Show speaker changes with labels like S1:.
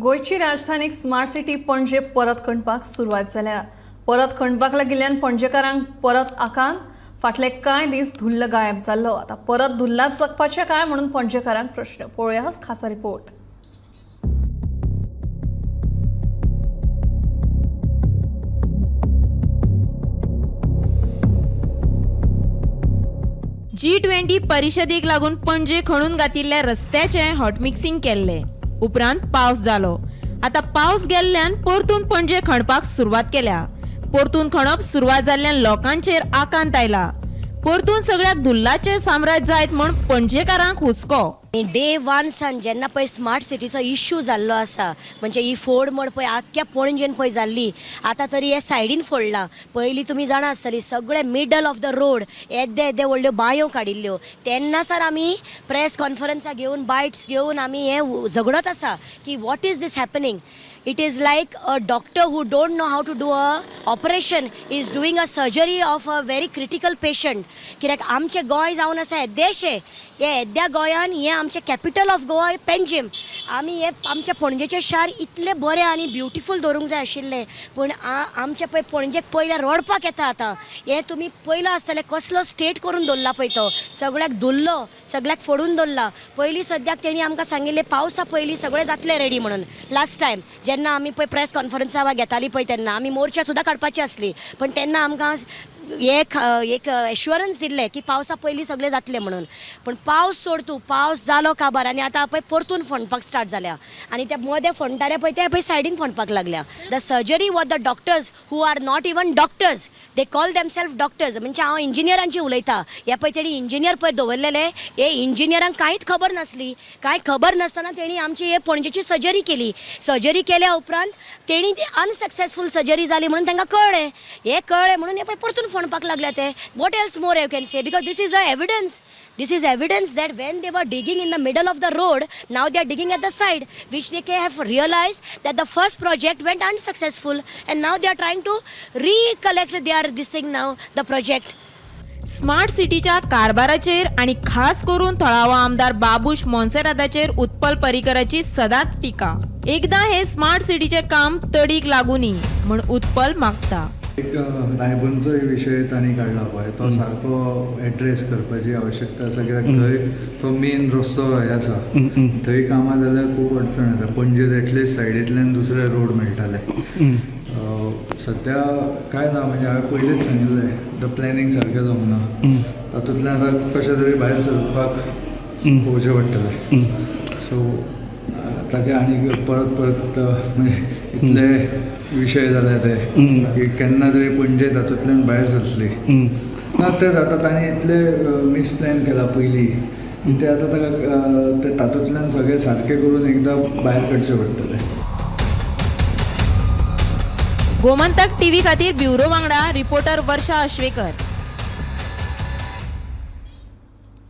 S1: गोंयची राजधानी smart city Panaji परत खणपाक सुरवात जाल्या. परत खणपाक लागिल्ल्यान पणजेकारांक परत आकांत. फाटले कांय दीस धुल्ल गायब जाल्लो, आतां परत धुल्लात जगपाचें काय म्हणून पणजेकारांक प्रश्न. पळोवया खासा रिपोर्ट.
S2: G20 परिशदेक लागून पणजे खणून घातिल्ल्या रस्त्याचें हॉटमिक्सिंग केल्लें. उपरांत पावस जालो. आतां पावस गेल्ल्यान परतून पणजे खणपाक सुरवात केल्या. परतून खणप सुरवात जाल्ल्यान लोकांचेर आकांत आयला. परतून सगळ्याक धुल्लाचें साम्राज्य जायत म्हूण पणजेकारांक हुस्को.
S3: डे वन सान जेन्ना पळय स्मार्ट सिटीचो इश्यू जाल्लो आसा, म्हणजे ही फोड मोड पळय आख्ख्या पणजेन पळय जाल्ली, आतां तरी हे सायडीन फोडलां. पयलीं तुमी जाणा आसतली सगळे मिडल ऑफ the road येद्दे येद्दे व्हडल्यो बांयो काडिल्ल्यो. तेन्ना सावन आमी प्रेस कॉन्फरन्सां घेवन बायट्स घेवन आमी हें झगडत आसा की what is this happening. It is like a doctor who don't know how to do a operation is doing a surgery of a very critical patient. कित्याक आमचें गोंय जावन आसा येद्देशें, हे येद्या गोंयान हें आमचें कॅपिटल ऑफ गोवा पेंजीम. आमी हें आमच्या पणजेचें शार इतलें बरें आनी ब्युटिफूल दवरूंक जाय आशिल्लें, पूण आमचें पळय पणजेक पयल्यार रडपाक येता. आतां हें तुमी पयलां आसतलें कसलो स्टेट करून दवरला पळय, तो सगळ्याक धुल्लो, सगळ्याक फोडून दवरला. पयलीं सद्याक तेणी आमकां सांगिल्लें पावसा पयलीं सगळें जातलें रेडी म्हणून. लास्ट टायम जेन्ना आमी पळय प्रेस कॉन्फरन्सां घेताली पळय तेन्ना आमी मोर्चा सुद्दां काडपाची आसली, पण तेन्ना आमकां एक एक एश्युरन्स दिल्लें की पावसा पयलीं सगळें जातलें म्हणून. पूण पावस सोड तूं, पावस जालो काबार आनी आतां पळय परतून फोंडपाक स्टार्ट जाल्या. आनी ते मदें फोंडटाले पळय ते पळय सायडीन फोंडपाक लागल्या. The surgery what the doctors who are not even doctors, they call themself doctors. म्हणजे हांव इंजिनियरांची उलयता, हे पळय तेणी इंजिनियर पळय दवरलेले, हे इंजिनियरांक कांयच खबर नासली. कांय खबर नासतना तेणी आमची हे पणजेची सर्जरी केली. सर्जरी केल्या उपरांत तेणी ती अनसक्सेसफूल सर्जरी जाली म्हणून तांकां कळ्ळें. हें कळ्ळें म्हणून हे पळय परतून फोंडपाक लागल्या ते. What else more you can say, because this is a evidence. This is evidence that when they were digging in the middle of the road, now they are digging at the side, which they have realized that the first project went unsuccessful and now they are trying to recollect their this thing now, the project.
S2: Smart सिटीच्या कारभाराचेर आनी खास करून थळावो आमदार बाबूश मोन्सेराताचेर उत्पल पर्रीकराची सदांच टिका. एकदां हे स्मार्ट सिटीचें काम तडीक लागुनी म्हूण उत्पल मागता.
S4: एक रायबनचो विशय तांणी काडला पळय, तो सारको एड्रेस करपाची आवश्यकता आसा, कित्याक थंय तो मेन रस्तो हे आसा, थंय कामां जाल्यार खूब अडचण येता. पणजेत एटलिस्ट सायडींतल्यान दुसरे रोड मेळटाले. सद्या काय ना, म्हणजे हांवें पयलींच सांगिल्लें, the planning सारकें जावंक ना, तातूंतल्यान आतां कशें तरी भायर सरपाक पळोवचें पडटलें. सो ताचे आनी परत परत म्हणजे इतले विशय जाले ते की केन्ना तरी पणजे तातूंतल्यान भायर सरतली ना. तेच आतां तांणी इतले मिसप्लॅन केला पयलीं की ते आतां ताका ते तातूंतल्यान सगळें सारकें करून एकदां भायर काडचें पडटलें.
S2: गोमंतक टीव्ही खातीर ब्युरो वांगडा रिपोर्टर वर्षा अश्वेकर.